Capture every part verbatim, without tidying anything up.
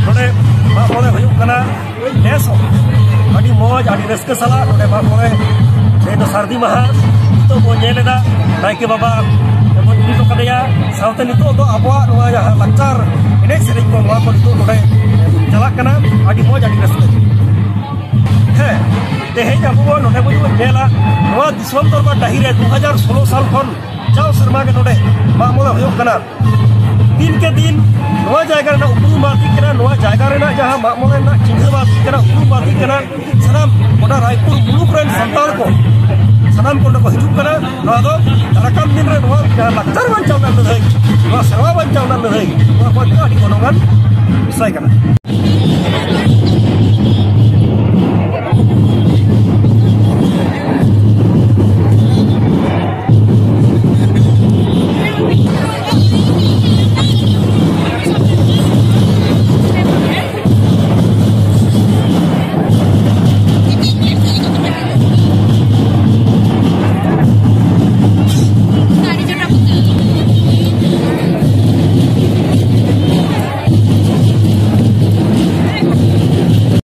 ᱱᱚᱰᱮ ᱢᱟᱜ ᱢᱚᱬᱮ ᱦᱩᱭᱩᱜ ᱠᱟᱱᱟ᱾ ᱱᱮᱥ ᱦᱚᱸ ᱟᱹᱰᱤ ᱢᱚᱡᱽ, ᱟᱹᱰᱤ ᱨᱟᱹᱥᱠᱟᱹ ᱥᱟᱞᱟᱜ ᱱᱚᱰᱮ ᱢᱟᱜ ᱢᱚᱬᱮ, ᱛᱮᱦᱮᱧ ᱫᱚ ᱥᱟᱹᱨᱫᱤ ᱢᱟᱦᱟ᱾ ᱱᱤᱛᱚᱜ ᱵᱚᱱ ᱧᱮᱞ ᱮᱫᱟ, ᱱᱟᱭᱠᱮ ᱵᱟᱵᱟ ᱵᱚᱱ ᱤᱫᱤ ᱦᱚᱴᱚ ᱠᱟᱫᱮᱭᱟ᱾ ᱥᱟᱶᱛᱮ ᱱᱤᱛᱚᱜ ᱫᱚ ᱟᱵᱚᱣᱟᱜ ᱱᱚᱣᱟ ᱡᱟᱦᱟᱸ ᱞᱟᱠᱪᱟᱨ ᱮᱱᱮᱡ ᱥᱮᱨᱮᱧ ᱠᱚ, ᱱᱚᱣᱟ ᱠᱚ ᱱᱤᱛᱚᱜ ᱱᱚᱰᱮ ᱪᱟᱞᱟᱜ ᱠᱟᱱᱟ᱾ ᱟᱹᱰᱤ ᱢᱚᱡᱽ, ᱟᱹᱰᱤ ᱨᱟᱹᱥᱠᱟᱹ᱾ ᱦᱮᱸ, ᱛᱮᱦᱮᱧ ᱟᱵᱚ ᱵᱚᱱ ᱱᱚᱰᱮ ᱵᱚᱱ ᱧᱮᱞᱟ, ᱱᱚᱣᱟ ᱫᱤᱥᱚᱢ ᱫᱚᱨᱵᱟᱨ ᱰᱟᱹᱦᱤ ᱨᱮ ᱫᱩ ᱦᱟᱡᱟᱨ ᱥᱳᱞᱳ ᱥᱟᱞ ᱠᱷᱚᱱ ᱡᱟᱣ ᱥᱮᱨᱢᱟ ᱜᱮ ᱱᱚᱰᱮ ᱢᱟᱜ ᱢᱚᱬᱮ ᱦᱩᱭᱩᱜ ᱠᱟᱱᱟ᱾ ᱫᱤᱱ ᱠᱮ ᱫᱤᱱ ᱱᱚᱣᱟ ᱡᱟᱭᱜᱟ ᱨᱮᱱᱟᱜ ᱩᱯᱨᱩᱢ ᱵᱟᱹᱲᱛᱤᱜ ᱠᱟᱱᱟ, ᱱᱚᱣᱟ ᱡᱟᱭᱜᱟ ᱨᱮᱱᱟᱜ ᱡᱟᱦᱟᱸ ᱢᱟᱜ ᱢᱚᱬᱮ ᱨᱮᱱᱟᱜ ᱪᱤᱱᱦᱟᱹ ᱵᱟᱹᱲᱛᱤᱜ ᱠᱟᱱᱟ, ᱩᱯᱨᱩᱢ ᱵᱟᱹᱲᱛᱤᱜ ᱠᱟᱱᱟ᱾ ᱥᱟᱱᱟᱢ ᱜᱚᱴᱟ ᱨᱟᱭᱯᱩᱨ ᱢᱩᱞᱩᱠ ᱨᱮᱱ ᱥᱟᱱᱛᱟᱲ ᱠᱚ ᱥᱟᱱᱟᱢ ᱠᱚ ᱱᱚᱰᱮ ᱠᱚ ᱦᱤᱡᱩᱜ ᱠᱟᱱᱟ᱾ ᱱᱚᱣᱟ ᱫᱚ ᱫᱟᱨᱟᱠᱟᱢ ᱫᱤᱱ ᱨᱮ ᱱᱚᱣᱟ ᱡᱟᱦᱟᱸ ᱞᱟᱠᱪᱟᱨ ᱵᱟᱧᱪᱟᱣ ᱨᱮᱱᱟᱜ ᱞᱟᱹᱲᱦᱟᱹᱭ, ᱱᱚᱣᱟ ᱥᱮᱨᱣᱟ ᱵᱟᱧᱪᱟᱣ ᱨᱮᱱᱟᱜ ᱞᱟᱹᱲᱦᱟᱹᱭ, ᱱᱚᱣᱟ ᱠᱚ ᱟᱹᱰᱤ ᱜᱚᱱᱚᱝᱟᱱ ᱵᱤᱥᱚᱭ ᱠᱟᱱᱟ᱾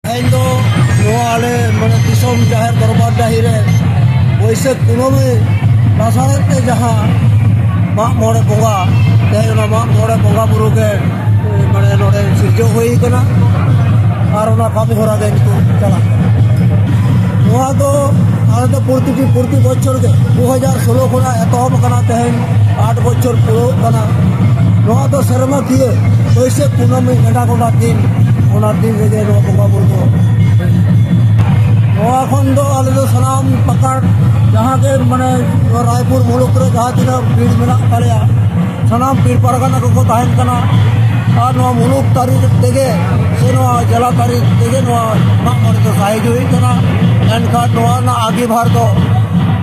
ᱛᱮᱦᱮᱧ ᱫᱚ ᱱᱚᱣᱟ ᱟᱞᱮ ᱢᱟᱱᱮ ᱫᱤᱥᱚᱢ ᱡᱟᱦᱮᱨ ᱫᱚᱨᱵᱟᱨ ᱰᱟᱹᱦᱤ ᱨᱮ ᱵᱟᱹᱭᱥᱟᱹᱠᱷ ᱠᱩᱱᱟᱹᱢᱤ ᱞᱟᱥᱟᱲᱦᱮᱫ ᱛᱮ ᱡᱟᱦᱟᱸ ᱢᱟᱜ ᱢᱚᱬᱮ ᱵᱚᱸᱜᱟ, ᱛᱮᱦᱮᱧ ᱚᱱᱟ ᱢᱟᱜ ᱢᱚᱬᱮ ᱵᱚᱸᱜᱟ ᱵᱩᱨᱩ ᱜᱮ ᱢᱟᱱᱮ ᱱᱚᱰᱮ ᱥᱤᱨᱡᱟᱹᱣ ᱦᱩᱭ ᱠᱟᱱᱟ᱾ ᱟᱨ ᱚᱱᱟ ᱠᱟᱹᱢᱤ ᱦᱚᱨᱟ ᱜᱮ ᱱᱤᱛᱚᱜ ᱪᱟᱞᱟᱜ ᱠᱟᱱᱟ᱾ ᱱᱚᱣᱟ ᱫᱚ ᱟᱞᱮ ᱫᱚ ᱯᱨᱚᱛᱤᱴᱤ, ᱯᱨᱚᱛᱤ ᱵᱚᱪᱷᱚᱨ ᱜᱮ ᱫᱩ ᱦᱟᱡᱟᱨ ᱥᱳᱞᱳ ᱠᱷᱚᱱᱟᱜ ᱮᱛᱚᱦᱚᱵ ᱟᱠᱟᱱᱟ, ᱛᱮᱦᱮᱧ ᱟᱴ ᱵᱚᱪᱷᱚᱨ ᱯᱩᱨᱟᱹᱣᱜ ᱠᱟᱱᱟ᱾ ᱱᱚᱣᱟ ᱫᱚ ᱥᱮᱨᱢᱟ ᱠᱤᱭᱟᱹ ᱵᱟᱹᱭᱥᱟᱹᱠᱷ ᱠᱩᱱᱟᱹᱢᱤ ᱱᱮᱰᱟ ᱜᱚᱸᱰᱟ ᱫᱤᱱ, ᱚᱱᱟ ᱫᱤᱱ ᱨᱮᱜᱮ ᱱᱚᱣᱟ ᱵᱚᱸᱜᱟ ᱵᱩᱨᱩ ᱫᱚ᱾ ᱱᱚᱣᱟ ᱠᱷᱚᱱ ᱫᱚ ᱟᱞᱮ ᱫᱚ ᱥᱟᱱᱟᱢ ᱯᱟᱠᱟᱲ ᱡᱟᱦᱟᱸ ᱜᱮ ᱢᱟᱱᱮ ᱱᱚᱣᱟ ᱨᱟᱭᱯᱩᱨ ᱢᱩᱞᱩᱠ ᱨᱮ ᱡᱟᱦᱟᱸ ᱛᱤᱱᱟᱹᱜ ᱵᱤᱨ ᱢᱮᱱᱟᱜ ᱛᱟᱞᱮᱭᱟ, ᱥᱟᱱᱟᱢ ᱯᱤᱲ ᱯᱟᱨᱜᱟᱱᱟ ᱠᱚᱠᱚ ᱛᱟᱦᱮᱱ ᱠᱟᱱᱟ᱾ ᱟᱨ ᱱᱚᱣᱟ ᱢᱩᱞᱩᱠ ᱛᱟᱹᱨᱤ ᱛᱮᱜᱮ ᱥᱮ ᱱᱚᱣᱟ ᱡᱮᱞᱟ ᱛᱟᱹᱨᱤ ᱛᱮᱜᱮ ᱱᱚᱣᱟ ᱢᱟᱜ ᱢᱚᱬᱮ ᱫᱚ ᱥᱟᱹᱦᱤᱡ ᱦᱩᱭ ᱠᱟᱱᱟ᱾ ᱮᱱᱠᱷᱟᱱ ᱱᱚᱣᱟ ᱨᱮᱱᱟᱜ ᱟᱸᱜᱤᱵᱷᱟᱨ ᱫᱚ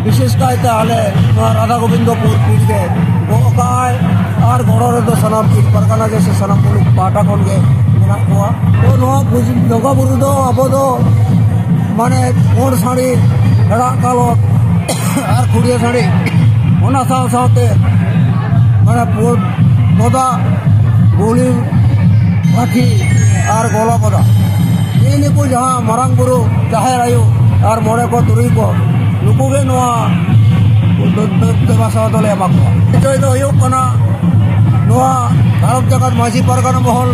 ᱵᱤᱥᱮᱥ ᱠᱟᱭᱛᱮ ᱟᱞᱮ ᱱᱚᱣᱟ ᱨᱟᱫᱷᱟ ᱜᱳᱵᱤᱱᱫᱚᱯᱩᱨ ᱯᱤᱲ ᱜᱮ ᱜᱚᱜ ᱠᱟᱜᱼᱟᱭ᱾ ᱟᱨ ᱜᱚᱲᱚ ᱨᱮᱫᱚ ᱥᱟᱱᱟᱢ ᱯᱤᱲ ᱯᱟᱨᱜᱟᱱᱟ ᱜᱮ ᱥᱮ ᱥᱟᱱᱟᱢ ᱢᱩᱞᱩᱠ ᱯᱟᱦᱴᱟ ᱠᱷᱚᱱ ᱜᱮ ᱢᱮᱱᱟᱜ ᱠᱚᱣᱟ᱾ ᱛᱚ ᱱᱚᱣᱟ ᱯᱩᱡ-, ᱵᱚᱸᱜᱟ ᱵᱩᱨᱩ ᱫᱚ ᱟᱵᱚ ᱫᱚ ᱢᱟᱱᱮ ᱯᱩᱸᱰ ᱥᱟᱹᱲᱤ, ᱦᱮᱲᱟᱜ ᱠᱟᱞᱚᱴ ᱟᱨ ᱠᱷᱩᱲᱤᱭᱟᱹ ᱥᱟᱹᱲᱤ, ᱚᱱᱟ ᱥᱟᱶ ᱥᱟᱶᱛᱮ ᱢᱟᱱᱮ ᱯᱩᱸᱰ ᱵᱚᱫᱟ, ᱜᱩᱞᱤ, ᱯᱟᱹᱴᱷᱤ ᱟᱨ ᱜᱚᱞᱚᱯᱚᱫᱟ, ᱱᱤᱭᱟᱹ ᱱᱩᱠᱩ ᱡᱟᱦᱟᱸ ᱢᱟᱨᱟᱝ ᱵᱩᱨᱩ, ᱡᱟᱦᱮᱨ ᱟᱭᱳ ᱟᱨ ᱢᱚᱬᱮ ᱠᱚ ᱛᱩᱨᱩᱭ ᱠᱚ, ᱱᱩᱠᱩ ᱜᱮ ᱱᱚᱣᱟ ᱫᱮᱵᱟ ᱥᱮᱵᱟ ᱫᱚᱞᱮ ᱮᱢᱟ ᱠᱚᱣᱟ᱾ ᱯᱚᱨᱤᱪᱚᱭ ᱫᱚ ᱦᱩᱭᱩᱜ ᱠᱟᱱᱟ, ᱱᱚᱣᱟ ᱵᱷᱟᱨᱚᱛ ᱡᱟᱠᱟᱛ ᱢᱟᱹᱡᱷᱤ ᱯᱟᱨᱜᱟᱱᱟ ᱢᱚᱦᱚᱞ,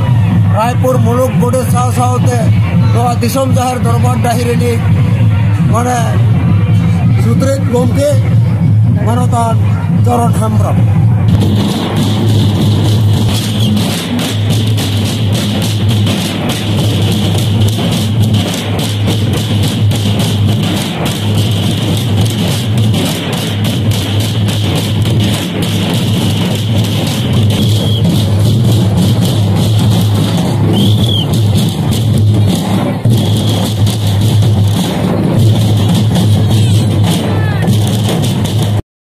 ᱨᱟᱭᱯᱩᱨ ᱢᱩᱞᱩᱠ ᱜᱚᱰᱮᱛ ᱥᱟᱶ ᱥᱟᱶᱛᱮ ᱱᱚᱣᱟ ᱫᱤᱥᱚᱢ ᱡᱟᱦᱮᱨ ᱫᱚᱨᱵᱟᱨ ᱰᱟᱹᱦᱤ ᱨᱤᱱᱤᱡ ᱢᱟᱱᱮ ᱥᱩᱛᱨᱮᱛ ᱜᱚᱢᱠᱮ ᱢᱟᱱᱚᱛᱟᱱ ᱪᱚᱨᱚᱱ ᱦᱮᱢᱵᱨᱚᱢ᱾